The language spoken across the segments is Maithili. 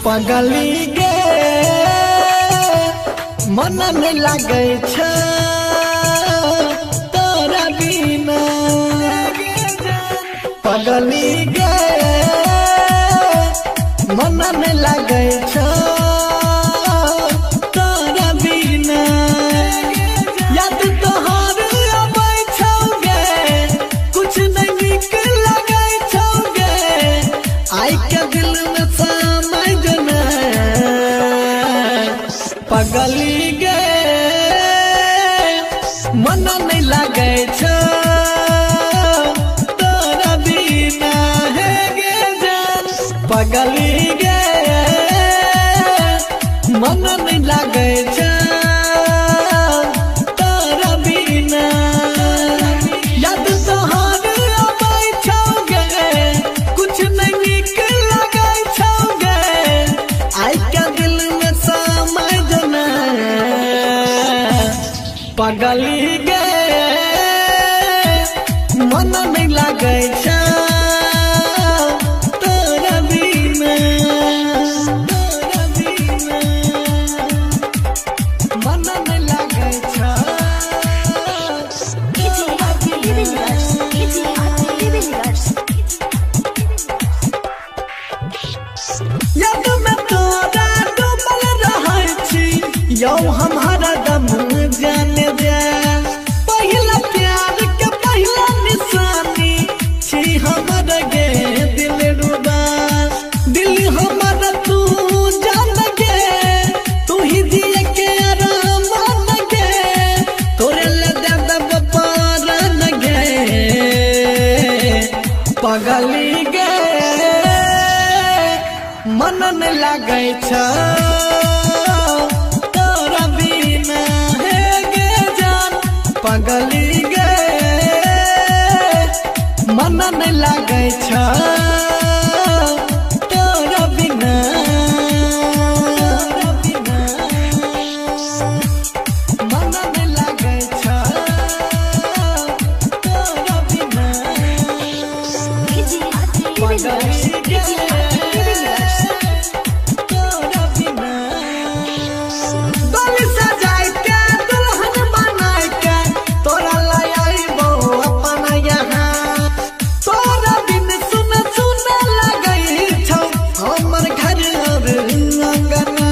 पगली गे मन नहीं लागै छै तोरा बिना। पगली गे मन नहीं लागै छै तोरा बिना। याद तोहर अबै छौ गे, कुछ नहीं नीक लगै छौ गे, आइ के दिल में समय जना। पगली गे मन नहीं लागै छौ तोरा बिना हे गे जान। पगली गे मन नहीं लागै छौ तोरा बिना। याद तोहर अबै छौ गे, कुछ नहीं नीक लगै छौ गे, आइ के दिल में समय जना। पगली गे मन नहीं लागै छौ तोरा बिना, तोरा बिना मन नहीं लागै छौ। DJ Living DJ Living। याद में तोरा डूबल रहै छी यौ हम हरदम जाने जा। पहिला प्यार के पहिला निशानी छी हमर गे दिल रुबा। दिल हमर तू जान गे, तू ही जिए के आराम गे, तोरे ले दे देब पारन गे। पगली गे मन नहीं लागै छौ तोरा बिना हे गे जान। पगली गे मन नहीं लागै छौ तोरा बिना, तोरा बिना मन नहीं लागै छौ तोरा बिना। DJ Living DJ Living। तोरा बिना डोली सजाय के दुल्हन बनाय के तोरा लय अइबो अपन यहाँ। तोरा बिन सुन सुन लगै छौ हमर घर और अंगना।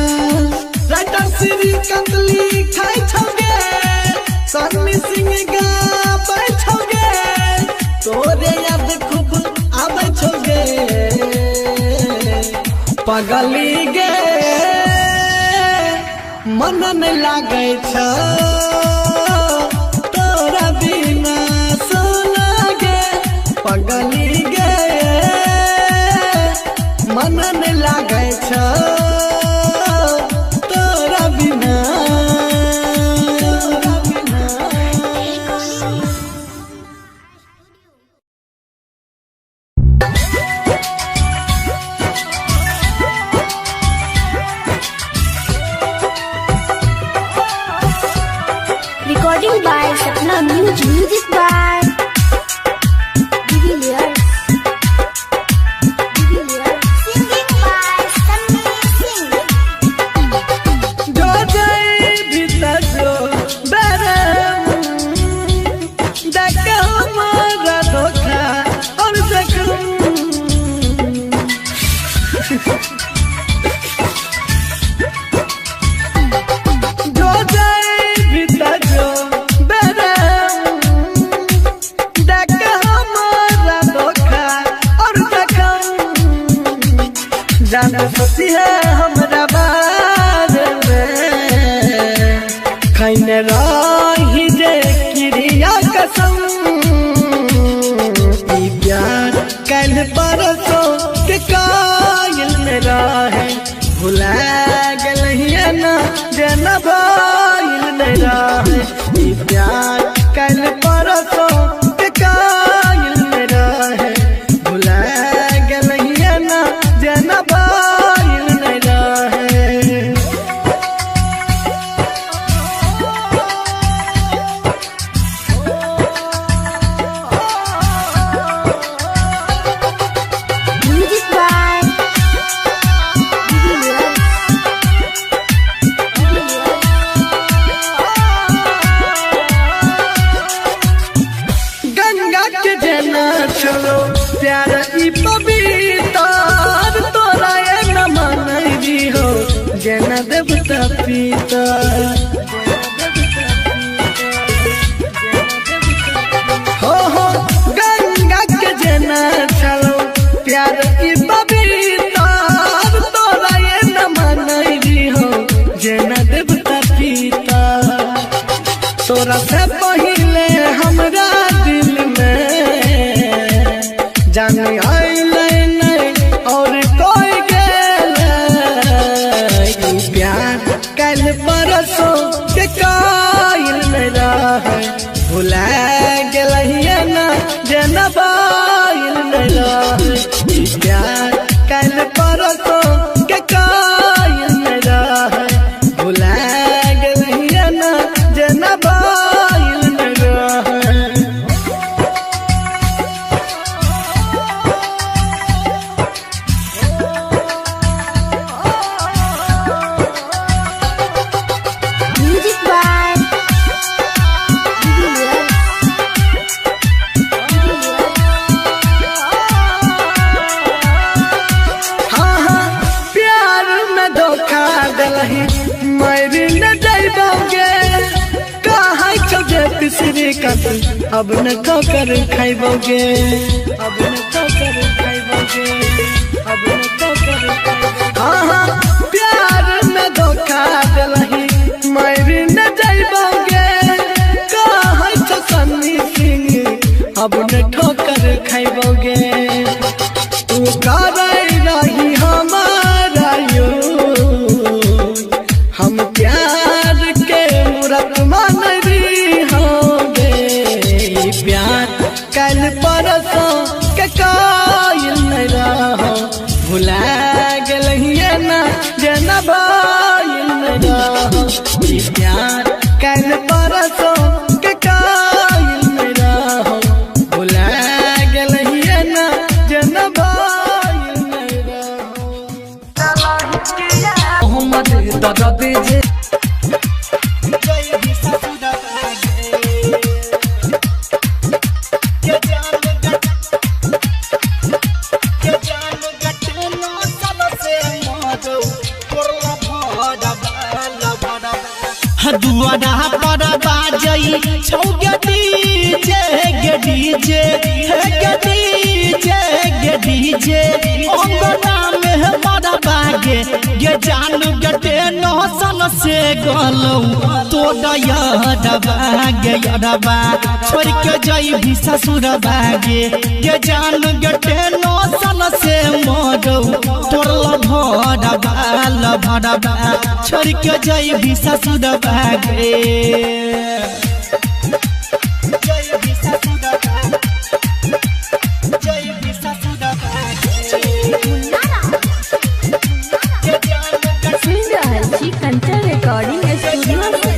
राइटर श्रीकांत लिखै छौ गे, सन्नी सिंह गाबै छौ गे, तोरे याद खूब आबै छौ गे। पगली गे मन नहीं लागै छौ तोरा बिना सोना गे। पगली गे मन नहीं लागै छौ तोरा बिना, तोरा बिना। Recording by Sapna Music. Music by Diviliars. Diviliars. Singing by Sunny Singh. जो जाए भीतर जो बरम देख हमारा धोखा और जख्म। जो जाए भीतर जो बरम देख हमारा धोखा और जख्म। जान सोची है हमरा बारे में, खैने रही जे क्रिया कसम। ई प्यार कल परसों के कायल में रहे, भुला गेल ना जेना भइल में रहे। ई प्यार कल परसों के कायल में रहे, भुला गेल ना जेना भइल में रहे। Music by Diviliars. जेना चलो प्यार ई पवित्र तोरा एना मनैली हो जेना देवता पितर। हो हो गंगा के जेना चलो प्यार ई पवित्र तोरा एना मनैली हो जेना देवता पितर। तोरा से पहिले हमरा दिल में जाने आइले नहीं और कोई गेले। प्यार कल परसों के कायल में रहे भुला गेलहिए ना जेना बाइल में रहे। प्यार कल परसों के कायल में रहे भुला गेलहिए ना जेना बाइल में रहे। Music by हाँ हाँ प्यार में धोखा दिलही मरी न जाइबोगे कहाँ चौके पिसरी कत अब न ठोकर खाइबोगे अब न ठोकर खाइबोगे अब न ठोकर। हाँ हाँ प्यार में धोखा दिलही मरी न जाइबोगे कहाँ चौसनी सिंह अब न ठोकर खाइबोगे। तू करे रही हमारा यो हम प्यार के मूरत मान रही होंगे। प्यार कल परसों के कायल नहीं रहो भुला गेलहिए ना जेना बाइल नहीं रहो। प्यार कल परसों के कायल नहीं रहो भुला गेलहिए ना जेना बाइल नहीं रहो। मोहम्मद दर्द जे दुआरा पर बाजई छौ गे डीजे गे डीजे हे गे डीजे गे डीजे अंगना में बड़ा बागे गे जान गटे नौसन से गलौ तो दया गे यदबा छोड़ के जई भी ससुर बागे गे जान गटे नौसन से मरौ तोरल भरबा लभरबा छोड़ के जई भी ससुर बागे। सुन रहल छी कंचन रिकॉर्डिंग स्टूडियो से।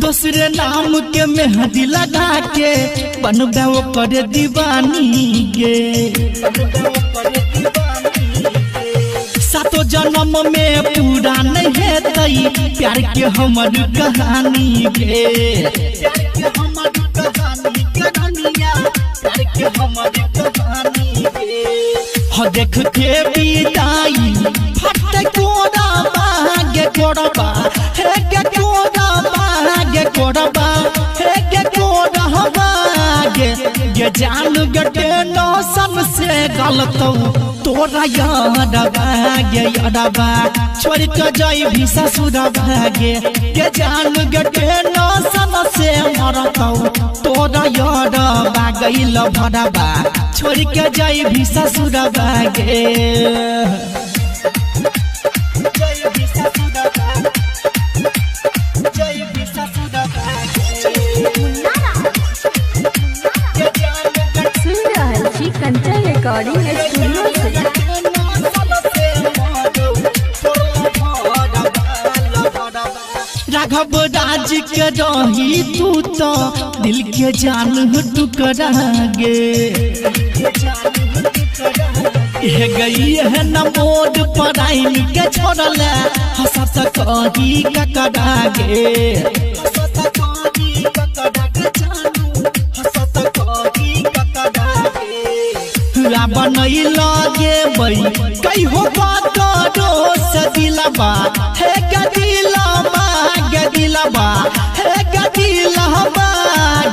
दूसरे नाम के मेहंदी लगा के बनबे ओकर दीवानी गे सातो जन्म में पूरा नहीं हेतई प्यार के हमर कहानी गे प्यार के हमर कहानी कहानिया प्यार के हमर कहानी गे। हो देख के बिदाई फट कोरा बागे कोरबा हे के कोरा बागे कोरबा हे के कोरा बागे गे जान गटे नौसम से गलतौ तोरा याद बागे यादबा छोड़ के जाई भी ससुर भागे गे जान गटे नौसम से मरतौ तोरा याद बागैल भरबा छोड़ के जाई भी ससुर भागे। सुन रहल छी कंचन रिकॉर्डिंग स्टूडियो से। राघव राज के रही तू तो दिल के जान टुकरा गे। हे गई है न मोड पराइन के छोड़ले हसत कही ककड़ा गे हसत कही ककड़ा के जानू हसत कही ककड़ा गे रावण लगे बई कई हो करो सदिलबा हे गदिलबा गदिलबा हे गदिलबा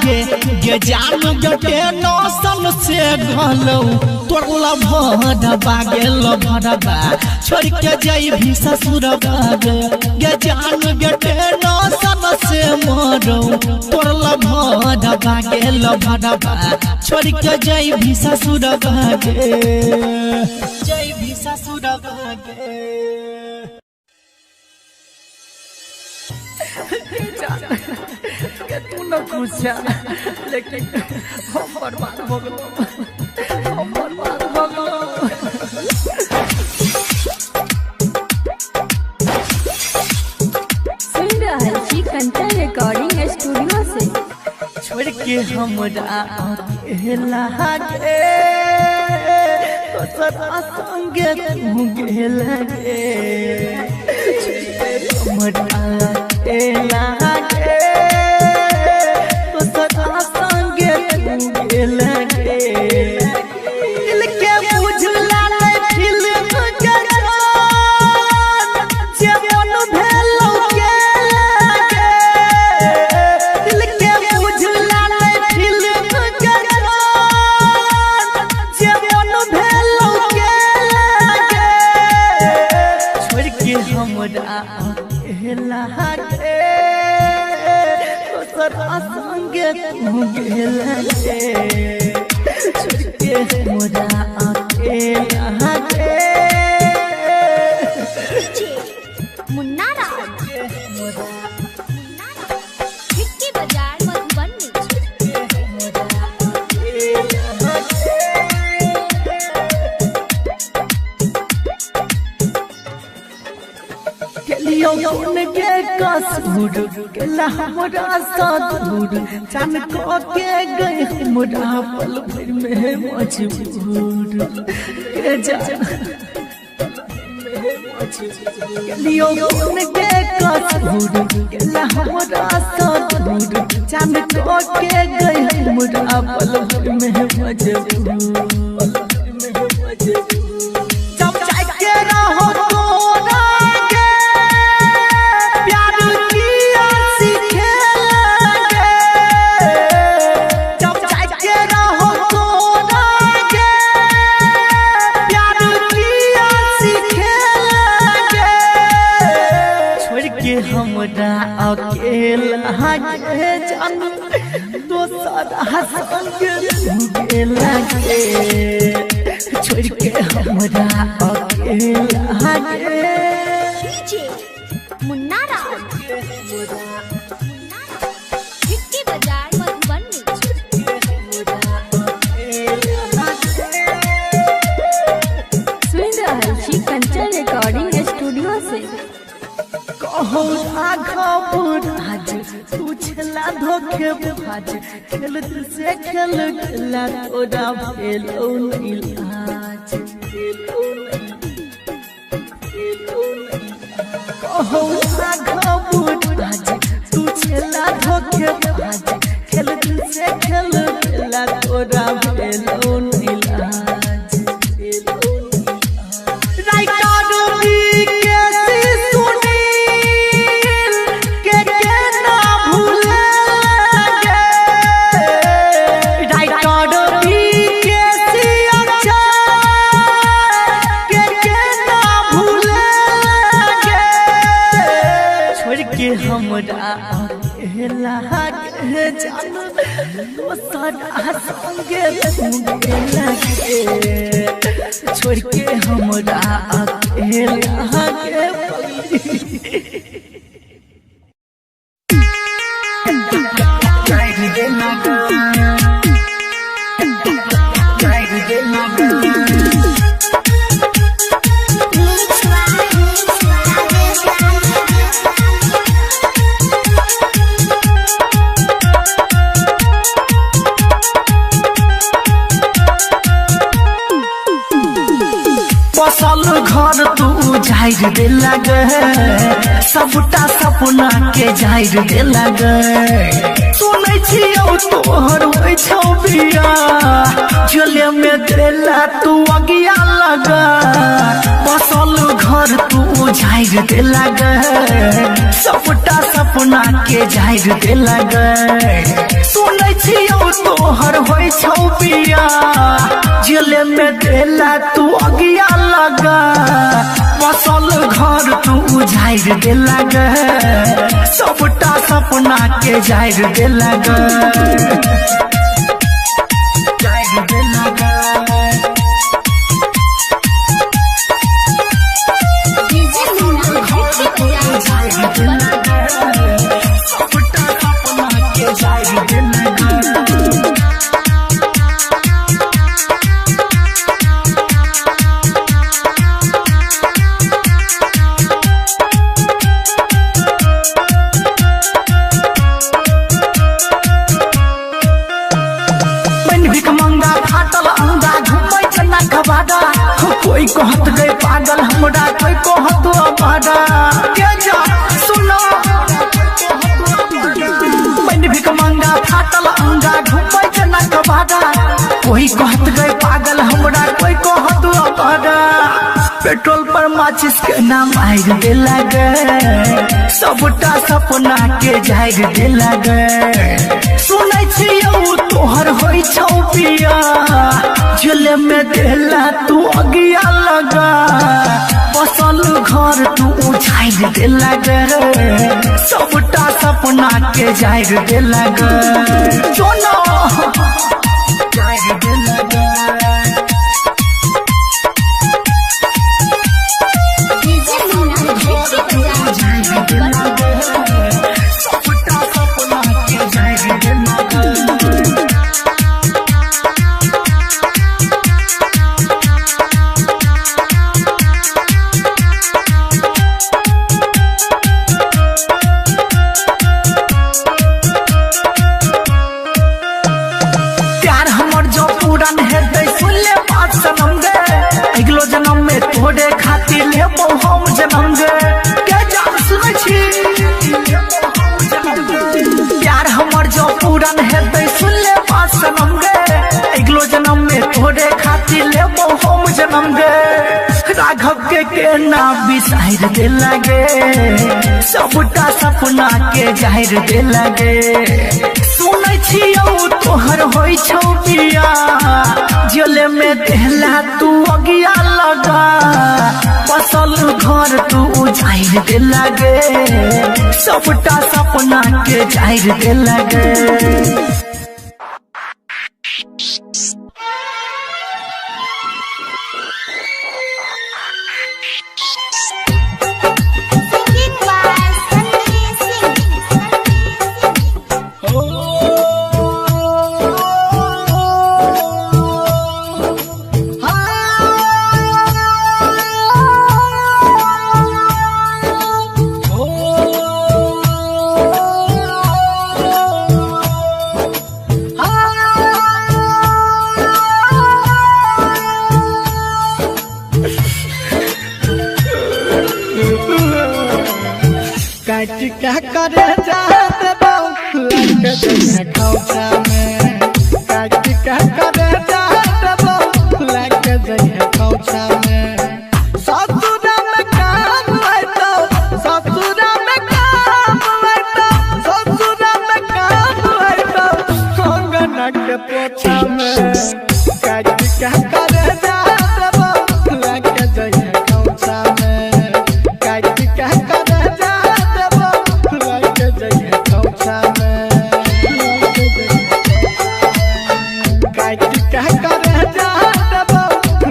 गे गे जान गटे नौसन से गलौ तोरला भरबा गेल भरबा छोड़ के जाई भी ससुर गे गे जान गटे नौसन से मरौ तोरला भरबा गेल भरबा छोड़ के जाई भी ससुर गे जाई भी ससुर गे। तू न खुश है लेकिन हम बर्बाद हो गलो, हम बर्बाद हो गलो। सुन रहल छी कंचन रिकॉर्डिंग स्टूडियो से। छोड़ के हमरा अकेला गे दोसरा संगे तू गेल गे। छोड़ के हमरा अकेला गे दोसरा संगे तू गेल गे। दिल के बुझला नहीं फिल्म के जान जे मन भेलौ के गे। दिल के बुझला नहीं फिल्म के जान जे मन भेलौ के गे। छोड़ के हमरा अकेला गे दोसरा संगे तू गेल गे। छोड़ के हमरा अकेला गे। मुन्ना राज हिक्की बाजार मधुबनी। केलियो कौन के कसूर केला हमरा सदूर जान को के गए हमरा पल भर में मजबूर के जान। केलियो कौन के कसूर केला हमरा सदूर जान को के गए हमरा पल भर में मजबूर। जब जाके रहो तोरा के प्यार किया सीखे लगे। जब जाके रहो तोरा के प्यार किया सीखे लगे। छोड़ के हमरा अकेला गे जान दोसरा संगे तू गेल गे। छोड़ के हमरा अकेला गे। डीजे मुन्ना राज हिक्की बाजार मधुबनी। सुन रहल छी कंचन रिकॉर्डिंग स्टूडियो से। कहो राघव राज तू छला धोखेबाज खेल दिल से खेल खेला तोरा भेलौ नहीं लाज। कहो राघव राज तू छला धोखेबाज खेल दिल से खेल खेला तोरा भेलौ नहीं लाज। राइटर बी के सी सुनील के के ना भूले गे। राइटर बी के सी अक्षय के ना भूले गे। छोड़ के हमरा अकेला गे जान दोसरा संगे तू गेल गे। छोड़ के हमरा अकेला गे Mix उजाइर देला गे, सबटा सपना के जाइर देला गे। सुनै छियौ तोहर होइ छौ बियाह, जेले में देला तू अगिया लगा। बसल घर तू उजाइर देला गे, सबटा सपना के जाइर देला गे। सुनै छियौ तोहर होइ छौ बियाह, जेले में देला तू अगिया लगा। बसल घर तू उजाइर देला गे, सबटा सपना के जाइर देला गे। जाइर देला गे। डीजे मुन्ना जाइर देला गे, सबटा सपना के जाइर देला गे। कोई कहत गए पागल हमरा, कोई कहत अबाडा। के जा सुनो मैंने भी मंगा फाटल अंगा घूमै जना कबाडा। कोई कहत गए पागल हमरा, कोई कहत अबाडा। पेट्रोल पर माचिस के नाम आइर देला गे, सबटा सपना के जाइर देला गे। सुनै छियौ तोहर होइ छौ बियाह, जेले में देला तू अगिया लगा। बसल घर तू उजाइर देला गे, सबटा सपना के जाइर देला गे। जोनो जाइर देला गे। डीजे मुन्ना जाइर देला गे, सबटा सपना के जाइर देला गे। प्यार हमर जो पूरा हेतै सुन ले बात सनम गे, अगिलो जन्म में तोरे खातिर लेबौ हम जन्म गे। के जान सुनै छी प्यार हमर जो पूरा हेतै सुन ले बात सनम गे, अगिलो जन्म में तोरे खातिर लेबौ हम जन्म गे। राघव के केना बिसाइर देला गे, सबटा सपना के जाहिर देला गे। सुनै छियौ तोहर होइ छौ बियाह, जेले में देला तू अगिया लगा। बसल घर तू उजाइर देला गे, सबटा सपना के जाहिर देला गे। Singing by Sunny Singh. काट क्या करे जात में, काट क्या करे जात लग जइहे कौछा में। ससुरा में काम आइतो, ससुरा में काम आइतो, ससुरा में काम आइतो, कंगना के पोछा में। काट क्या करे जात लग जइहे कौछा में, काट क्या करे जात लग जइहे कौछा में। काट क्या करे जात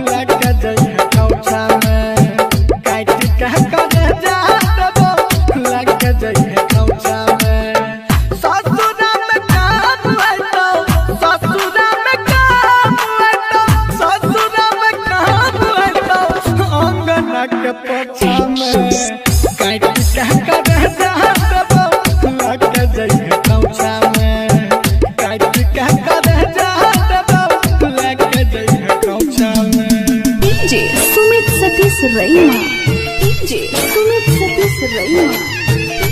लग जइहे कौछा में, काट क्या करे जात लग जइहे कौछा में। ससुरा में काम आइतो, ससुरा में काम Raima.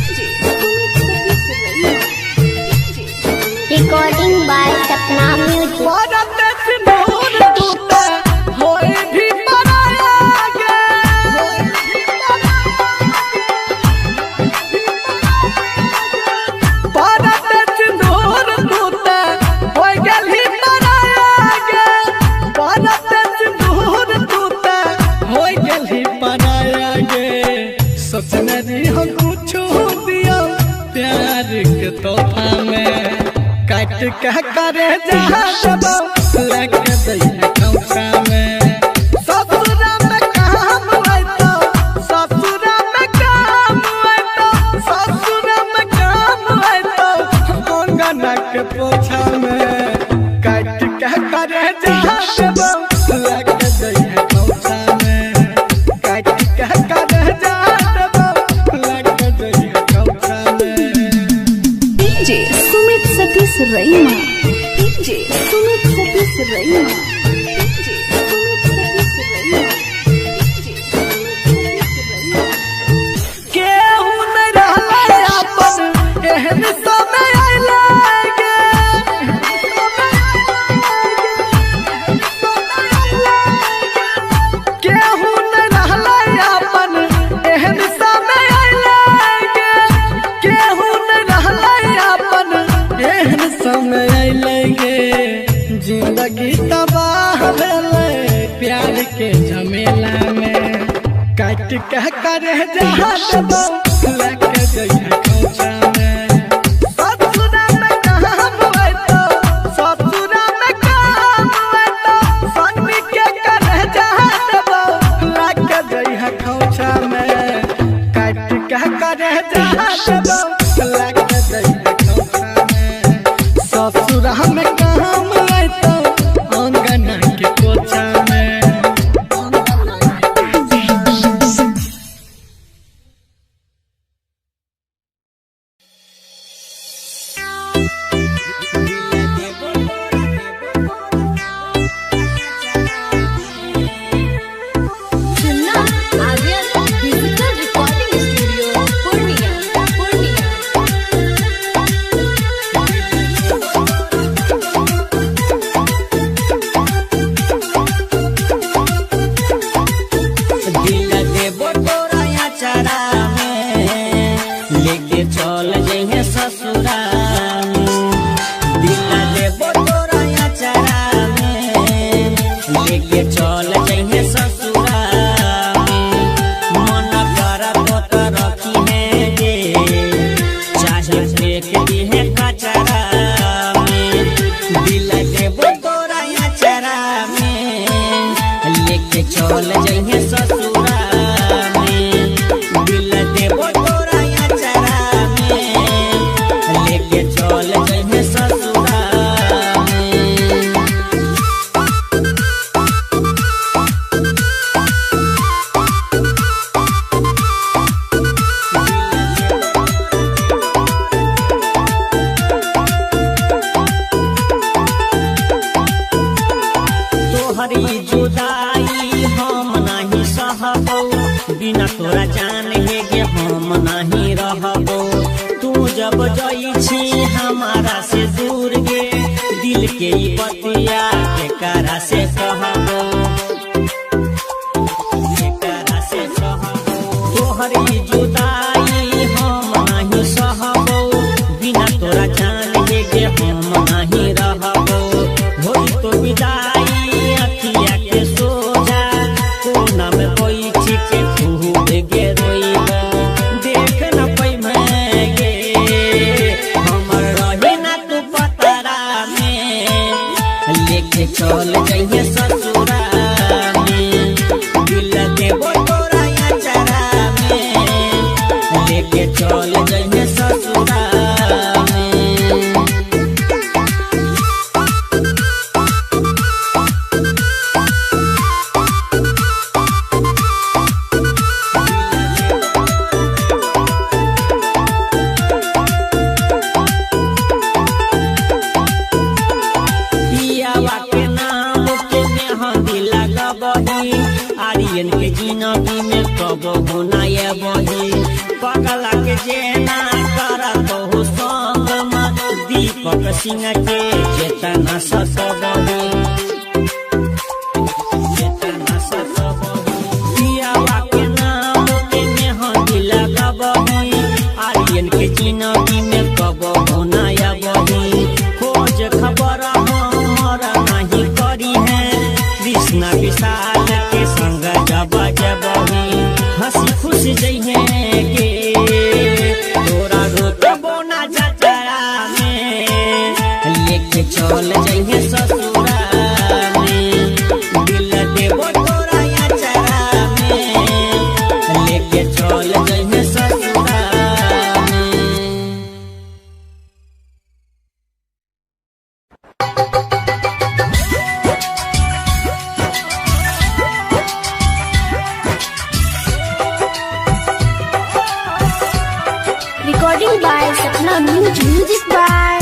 DJ Sumit Satish Raima. DJ Recording by Sapna Music. परत सिंदूर तूता होए भी पराया गे। परत सिंदूर तूता होए गेलही पराया गे। परत सिंदूर तूता होए गेलही पराया गे। सोचने री हम कुछ दिया प्यार के तोहफा में काट के करे जहाँ दबो लग दैया कौसा में। ससुरा में काम आइतो, ससुरा में काम आइतो, ससुरा में काम आइतो, अंगना के पोछा में काट के करे जहाँ दबो लग दैया कौसा में। काट के करे जहाँ दबो लग दैया कौसा में। DJ Sumit Satish Raima. DJ Sumit Satish Raima. DJ Sumit Satish Raima. DJ Sumit Satish Raima. केहू नहीं रहलै अपन एहन समय अइलै गे। केहू नहीं रहलै अपन एहन समय अइलै गे। केहू नहीं रहलै अपन एहन समय अइलै गे। जिंदगी तबाह भेलै प्यार के झमेला में काट के करे जहाँ दबो लग जइहा खोचा में। ससुरा में काम आइतो, ससुरा में काम आइतो, सन्नी के करे जहाँ दबो लग जइहा खोचा में। काट के करे जहाँ दबो लग जइहा खोचा में। ससुरा में काम आइतो अंगना के कोचा में। Chunna Aryan digital recording studio Purnia Purnia. दिल देबो तोरा अचरा में लेके चल जइहे ससुरा में। दिल देबो तोरा अचरा में लेके चल जइहे ससुरा में। मन करत तो रखी है गे चाहे फेंक दिहे कचरा में। दिल देबो तोरा अचरा में लेके चल जइहे ससुरा में। दिल देबो तोरा अचरा में लेके चल जइहे ससुरा में। तोहरी जुदाई हम नाही सहबो बिना तोरा जान हे गे हम नाही रहबो। तू जब जई छी हमारा से दूर गे दिल के ई बतिया केकरा से कहबो केकरा से कहबो। तोहरी जुदाई हम नाही सहबो बिना तोरा जान हे गे हम नाही रहबो। होई तो विदाई अखिया के सोझा कोना में बैठ के खूब गे रोइबो। देख न पैमे गे हमर रहे ना तू पतरा में लेके चल जइहे ससुरा में। दिल देबो तोरा अचरा में लेके चल जइहे ससुरा में। पियावा के नाम के मेहंदी लगबही आर्यन के जिनगी में कबो होना बही। पगला के जेना करत हो संग में दीपक सिंह के चेतना सतबहु चेतना सतबहु पियावा के नाम के मेहंदी लगबहु आर्यन के जिनगी में कबहु ना अबहु खोज खबर हमर नहीं करी है कृष्ण विशाल के संग जब जबही हंसी खुश जइहे के तोरा रोकबो ना जतरा में लेके चल जइहे ससुरा में दिल देबो तोरा अचरा में लेके चल जइहे ससुरा में। Recording by Sapna Music. Music by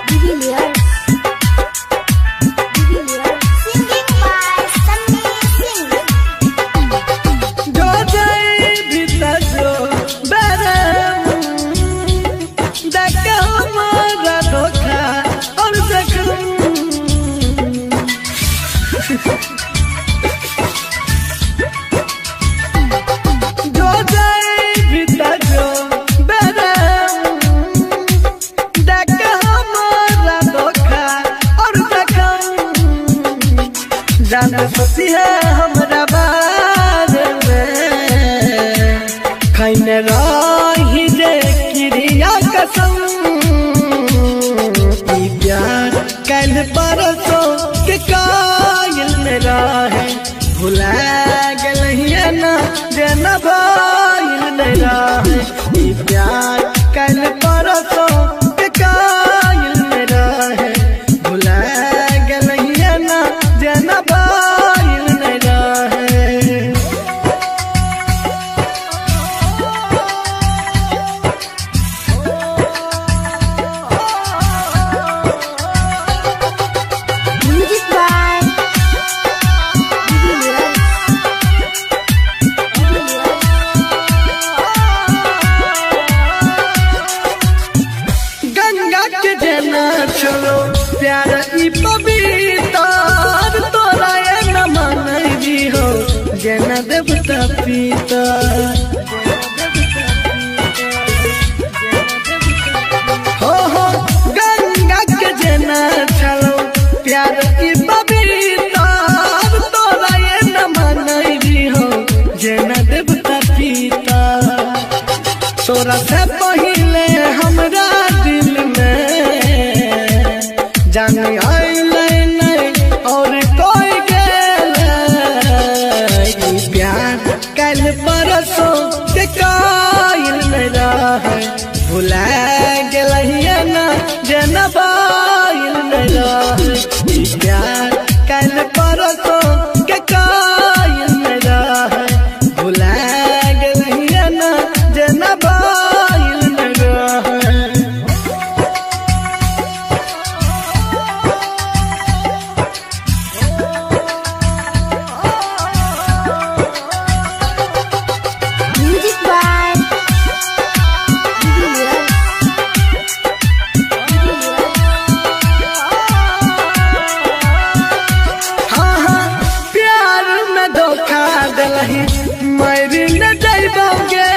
De Villiers. De Villiers. Singing by Sunny Singh. जो जाए भीतर जो बरम देख हमारा धोखा और जख्म जो जाए भीतर जो बरम देख हमारा धोखा और जख्म जान सोची है हमरा बारे में खैने रही जे क्रिया कसम ई प्यार कल परसों के कायल में रहे भुला गेल ना जेना भइल में रहे ई प्यार कल परसों के कायल में रहे भुला गेल ना जेना भइल में रहे। Music by De Villiers. Ganga के जेना चलो प्यार ई पवित्र तोरा ये न मानै हो जेना देवता पिता हो हो गंगा के जेना चलो प्यार ई पवित्र तोरा ये न मानै हो जेना देवता पिता तोरा से पहिले हमरा दिल में जान आइले नहीं और कोई गेले ई प्यार कल परसों के कायल में रहे भुला गेलहिए ना जेना बाइल में रहे ई प्यार कल परसों के कायल में रहे भुला गेलहिए ना जेना बाइल में रहे। Music by De Villiers. हाँ हाँ प्यार में धोखा दिलही मरी न जाइबोगे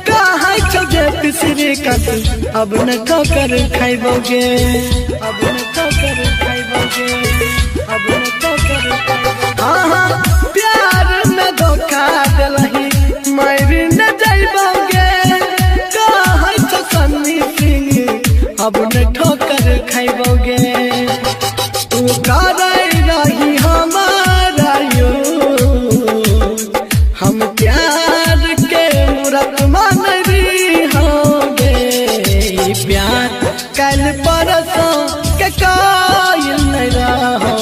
कहाँ छो जे पिसरी कत अब न ठोकर खाइबोगे अब न ठोकर खाइबोगे अब न ठोकर खाइबोगे। हाँ हाँ प्यार में धोखा दिलही मरी न जाइबोगे कहाँ छो सन्नी सिंह अब न ठोकर खाइबोगे तू करे रही हमारा यो हम प्यार के मूरत मान रही होंगे प्यार कल परसों के कायल नहीं रहो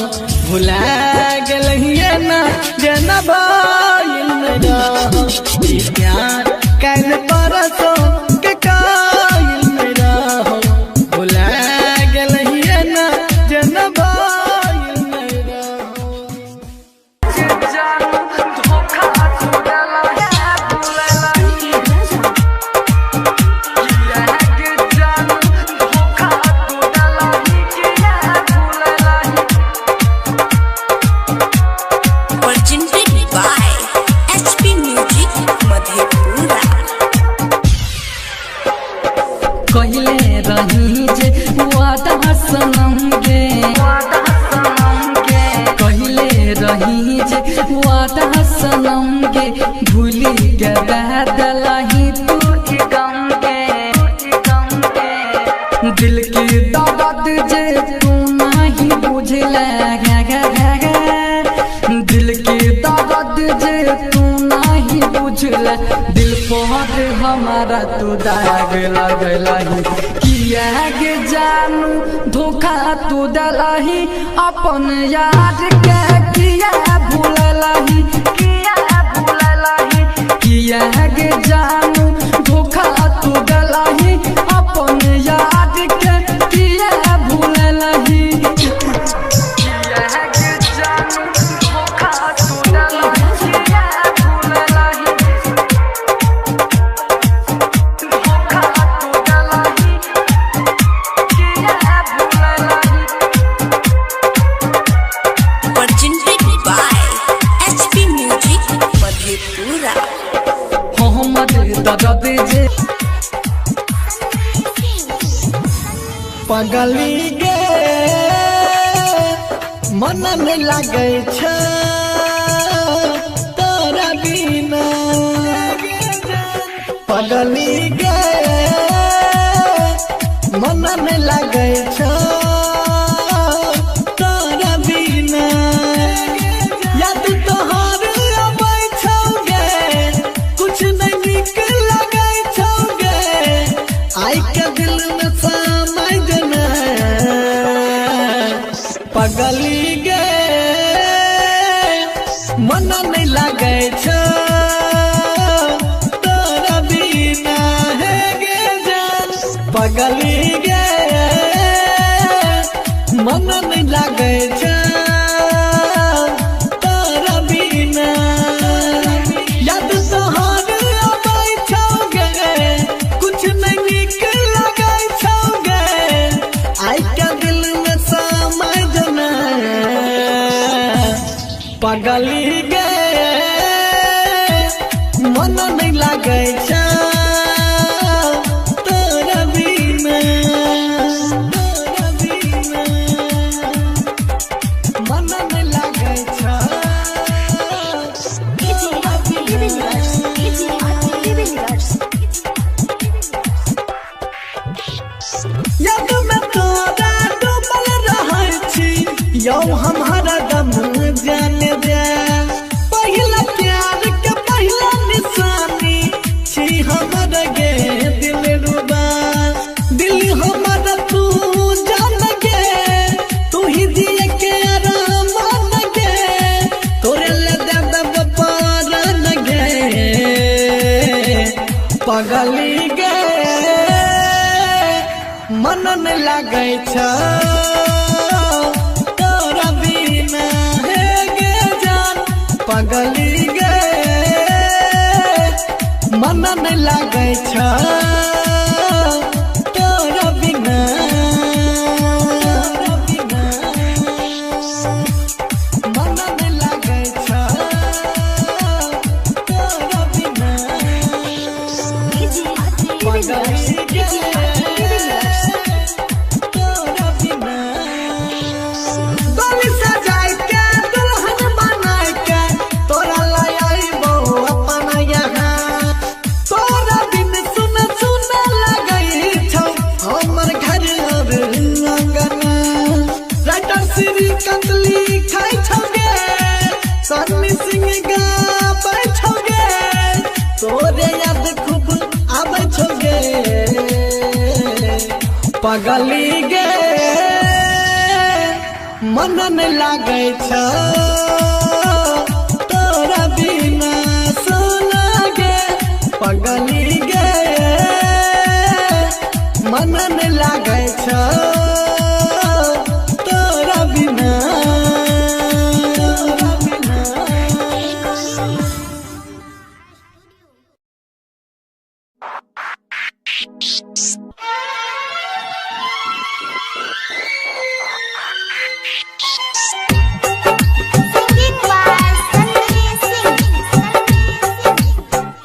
भुला गेलहिए ना जेना भइल नहीं रहो ई प्यार कल परसों के कायल नहीं रहो भुला गेलहिए ना जेना भइल नहीं रहो। रही जे वादा सनम गे, कहिले रही जे वादा सनम गे, भूली के बदलही तू ई गम के। दिल के दर्द जे तू नहीं बुझले, दिल के दर्द जे तू नहीं बुझले, दिल पर हमारा तू दाग लगलही। किया गे जानू धोखा तू दलही, अपन यार के किया भूललही, किया भूललही। किया गे जानू धोखा तू दलही, अपन यार के किया भूललही। किया गे जानू धोखा तू दलही, किया भूललही, धोखा तू दलही, किया भूललही। Presented by HP Music Madhepura. हमर दर्द जे पगली गे मन नहीं लागै छै तोरा बिना, पगली गे मन नहीं लागै छै तोरा बिना। याद तोहर अबै छौ गे, कुछ नहीं नीक लगै छौ गे, आइ के दिल में समाय जना। पगली गे मन नहीं लागै छै तोरा बिना, हे गे जान। पगली गे मन नहीं लागै छै तोरा बिना। याद तोहर अबै छौ गे, कुछ नहीं नीक लगै छौ गे, आइ के दिल में समाय जना। पगली गे मन नहीं लागै छै तोरा बिना, तोरा बिना मन नहीं लागै छै। याद में तोरा डूबल रहै छी, यौ हमारा दम जान दे। पहिला प्यार के पहिला निशानी छी हमर गे दिल रुबा, दिल हमर तू जान गे, तू ही दिए के आराम गे, तोरे ले देब पारन गे। पगली गे मन नहीं लागै छै तोरा बिना, हे गे जान। पगली गे मन नहीं लागै छै तोरा बिना, तोरा बिना मन नहीं लागै छै तोरा बिना। पगली गे तोरा बिना। डोली सजाय के दुल्हन बनाय के तोरा लय अइबौ अपन यहाँ, तोरा बिन सुन सुन लगै छौ हमर घर और अंगना। राइटर श्रीकांत लिखै छौ गे, सन्नी सिंह गाबै छौ गे, तोरे याद खूब आबै छौ गे। पगली गे मन नहीं लागै छै तोरा बिना, सोना गे। पगली गे मन नहीं लागै छै तोरा बिना, तोरा बिना। Singing by Sanvi Singh.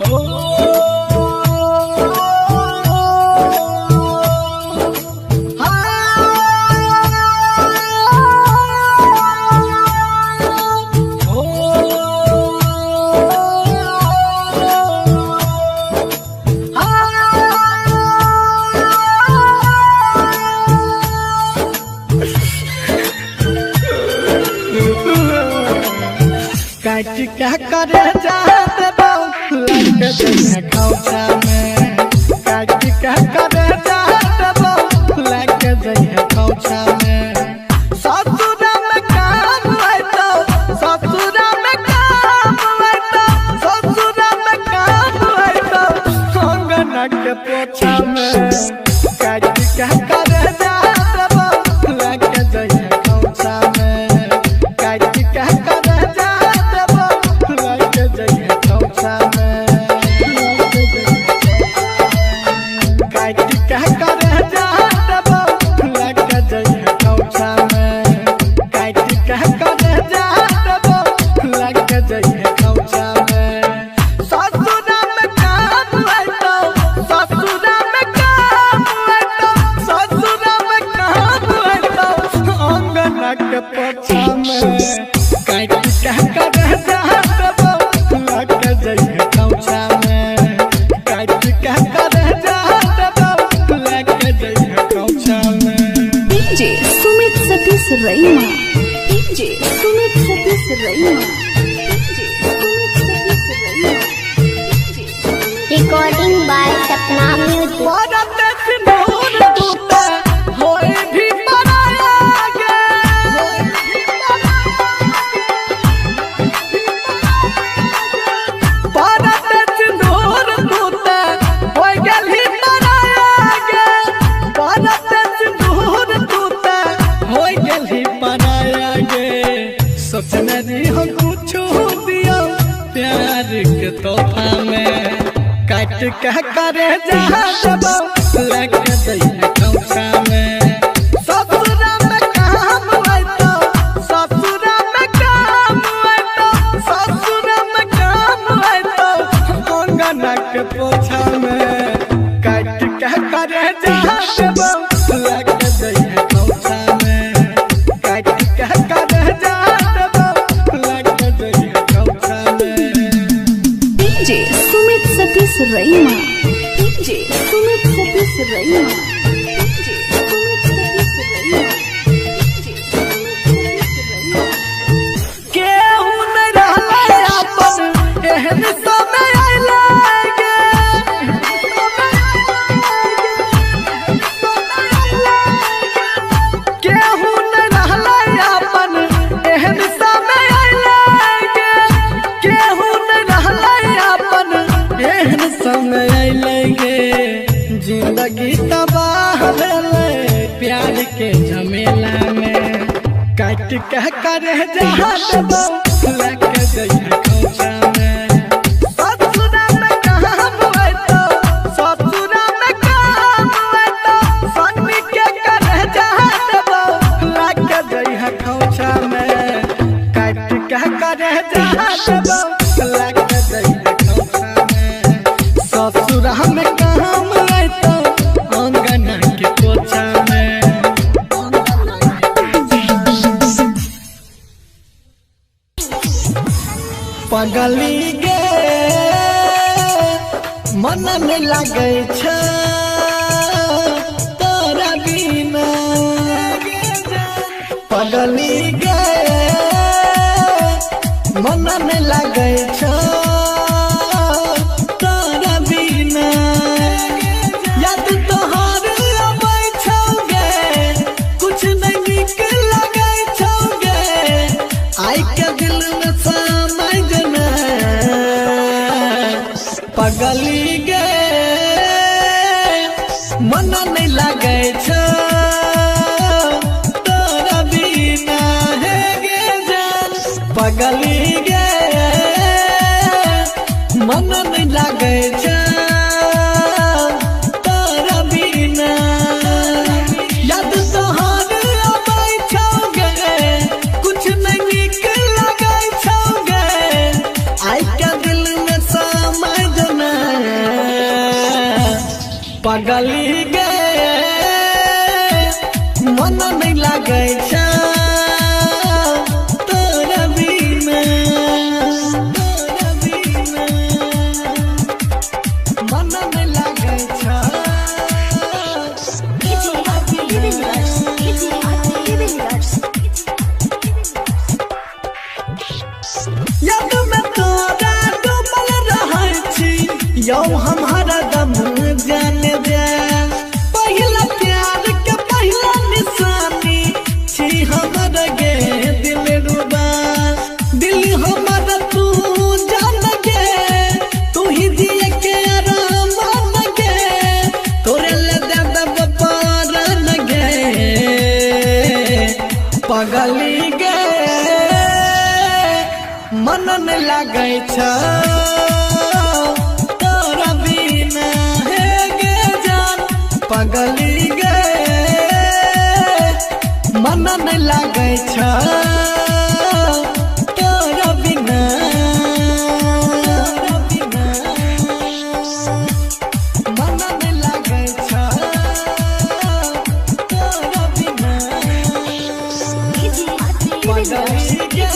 Oh के करे जा देबौ लग जइहे खौछा में। काट के करे जा देबौ लग जइहे खौछा में। ससुरा में काम आइतौ, ससुरा में काम आइतौ, ससुरा में काम आइतौ, अंगना के पोछा में। काट के करे जा देबौ लग जइहे खौछा में। काट के करे जा देबौ लग जइहे खौछा में। काट के करे जा देबौ लग जइहे खौछा में। काट के करे जा देबौ लग जइहे खौछा में। ससुरा में काम आइतौ, ससुरा में काम आइतौ, ससुरा में काम आइतौ, अंगना के पोछा में। काट के करे जा देबौ लग जइहे खौछा में। काट के करे जा देबौ लग जइहे खौछा में। DJ Sumit Satish Raima, DJ Sumit Satish Raima, DJ Sumit Satish Raima, DJ Recording by Sapna Music. परत सिंदूर तूता होए भी पराया गे। परत सिंदूर तूता होए गेलही पराया गे। परत सिंदूर तूता होए गेलही पराया गे। सोचने दी हम कुछो दियो प्यार के तोहफा में। काट के करे जा देबौ लग जइहे खौछा में। ससुरा में काम आइतौ, ससुरा में काम आइतौ, ससुरा में काम आइतौ, अंगना के पोछा में। काट के करे जा देबौ लग जइहे खौछा में। काट के करे जा देबौ लग जइहे खौछा में। DJ Sumit Satish Raima, DJ Sumit Satish Raima, DJ Sumit Satish Raima, DJ Sumit Satish Raima. केहू नहि रहलै अपन एहन समय अयलै गे। केहू नहि रहलै अपन एहन समय अयलै गे। केहू नहि रहलै अपन एहन समय अयलै गे। जिंदगी तबाह भेलै प्यार के झमेला में। काट के करे जा देबौ लग जइहे खौछा में। ससुरा में काम आइतौ, ससुरा में काम आइतौ, सन्नी के करे जा देबौ लग जइहे खौछा में। काट के करे जा देबौ लग जइहे खौछा में। ससुरा में काम आइतौ अंगना के पोछा में। पगली गे मन नहीं लागै छै तोरा बिना। पगली गे मन नहीं लागै छै तोरा बिना। याद तोहर अबै छौ गे, कुछ नहीं नीक लगै छौ गे। आइ के दिल में समाय जना। पगली गे मन नहीं लागै छौ तोरा बिना। हे गे जान पगली गे मन नहीं लागै छौ तोरा बिना। याद तोहर अबै छौ गे, कुछ नहीं नीक लगै छौ गे। आइ के दिल में समाय जना। यौ हमारा दम जान जा। पहिला प्यार के पहिला निशानी छी हमर गे दिल रुबा। दिल हमर तू जान गे, तू ही जिए के आराम गे, तोरे ले देब पारन गे। पगली गे मन न लागै छ तोरा बिना हे गे जान। पगली गे मन न लागै छ तोरा बिना, तोरा बिना मन न लागै छ तोरा बिना। पगली गे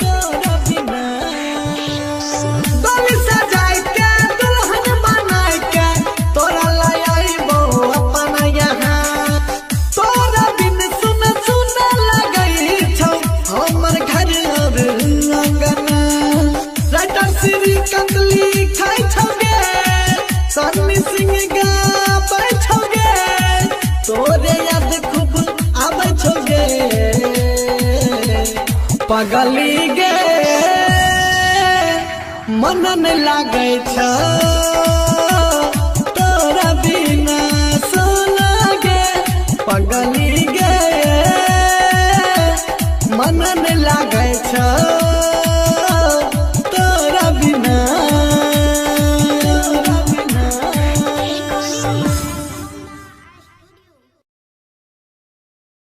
तोरा बिना। डोली सजाय के दुल्हन बनाय के तोरा लय अइबो अपन यहाँ। तोरा बिन सुन सुन लगै छौ हमर घर और अंगना। राइटर श्रीकांत लिखै छौ गे, सन्नी सिंह गाबै छौ गे, तोरे याद खूब आबै छौ गे। पगली गे मन न लागै छ तोरा बिना सोना गे। पगली गे मन न लागै छ।